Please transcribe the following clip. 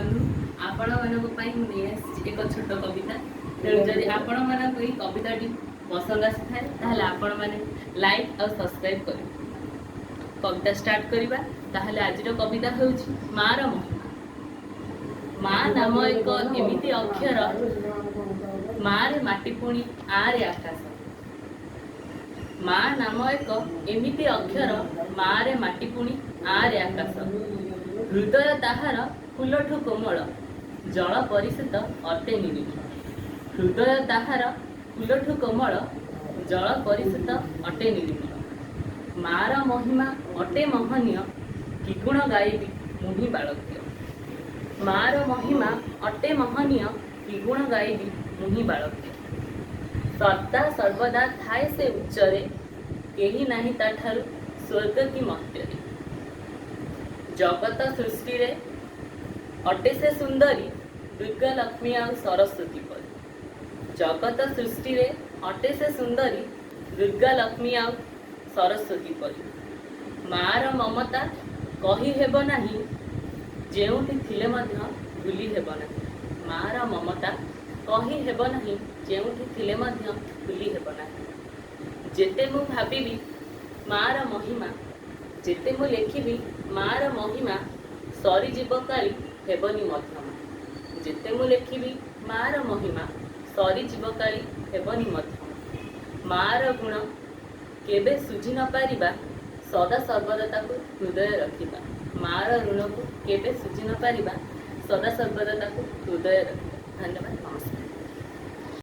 ବନ୍ଧୁ, ଆପଣମାନଙ୍କ ପାଇଁ ମୁଁ ନେଇ ଆସିଛି ଏକ ଛୋଟ କବିତା। ତେଣୁ ଯଦି ଆପଣମାନଙ୍କୁ ଏଇ କବିତାଟି ପସନ୍ଦ ଆସିଥାଏ, ତାହେଲେ ଆପଣମାନେ ଲାଇକ୍ ଆଉ ସବସ୍କ୍ରାଇବ୍ କରିବେ। କବିତା ଷ୍ଟାର୍ଟ କରିବା ତାହେଲେ। ଆଜିର କବିତା ହେଉଛି ମାର ମହିମା। ମା ନାମ ଏକ ଏମିତି ଅକ୍ଷର, ମାରେ ମାଟି ପୁଣି ଆରେ ଆକାଶ। ମା ନାମ ଏକ ଏମିତି ଅକ୍ଷର, ମାରେ ମାଟି ପୁଣି ଆରେ ଆକାଶ। ହୃଦୟ ତାହାର ଫୁଲଠୁ କୋମଳ, ଜଳ ପରିଶୀତ ଅଟେ ନିର୍ମଳ। ହୃଦୟ ତାହାର ଫୁଲଠୁ କୋମଳ, ଜଳ ପରିଶୀତ ଅଟେ ନିର୍ମଳ। ମାର ମହିମା ଅଟେ ମହନୀୟ, କି ଗୁଣ ଗାଇବି ମୁହିଁ ବାଳକ୍ୟ। ମାର ମହିମା ଅଟେ ମହନୀୟ, କି ଗୁଣ ଗାଇବି ମୁହିଁ ବାଳକ୍ୟ। ସଦା ସର୍ବଦା ଥାଏ ସେ ଉଚ୍ଚରେ, କେହି ନାହିଁ ତାଠାରୁ ସ୍ୱର୍ଗ କି ମର୍ତ୍ତ୍ୟରେ। ଜଗତ ସୃଷ୍ଟିରେ ଅଟେ ସେ ସୁନ୍ଦରୀ, ଦୁର୍ଗା ଲକ୍ଷ୍ମୀ ଆଉ ସରସ୍ୱତୀ ପରି। ଜଗତ ସୃଷ୍ଟିରେ ଅଟେ ସେ ସୁନ୍ଦରୀ, ଦୁର୍ଗା ଲକ୍ଷ୍ମୀ ଆଉ ସରସ୍ୱତୀ ପରି। ମାର ମମତା କହି ହେବ ନାହିଁ, ଯେଉଁଠି ଥିଲେ ମଧ୍ୟ ଭୁଲି ହେବ ନାହିଁ। ମାର ମମତା କହି ହେବ ନାହିଁ, ଯେଉଁଠି ଥିଲେ ମଧ୍ୟ ଭୁଲି ହେବ ନାହିଁ। ଯେତେ ମୁଁ ଭାବିବି ମାର ମହିମା, ଯେତେ ମୁଁ ଲେଖିବି ମାର ମହିମା, ସରିଯିବ କାଳି ହେବନି ମଧ୍ୟମା। ଯେତେ ମୁଁ ଲେଖିବି ମାର ମହିମା, ସରିଯିବ କାଳି ହେବନି ମଧ୍ୟମା। ମାର ଗୁଣ କେବେ ଶୁଝି ନ ପାରିବା, ସଦା ସର୍ବଦା ତାକୁ ହୃଦୟ ରଖିବା। ମାର ଋଣକୁ କେବେ ଶୁଝି ନ ପାରିବା, ସଦା ସର୍ବଦା ତାକୁ ହୃଦୟ ରଖିବା। ଧନ୍ୟବାଦ, ନମସ୍କାର।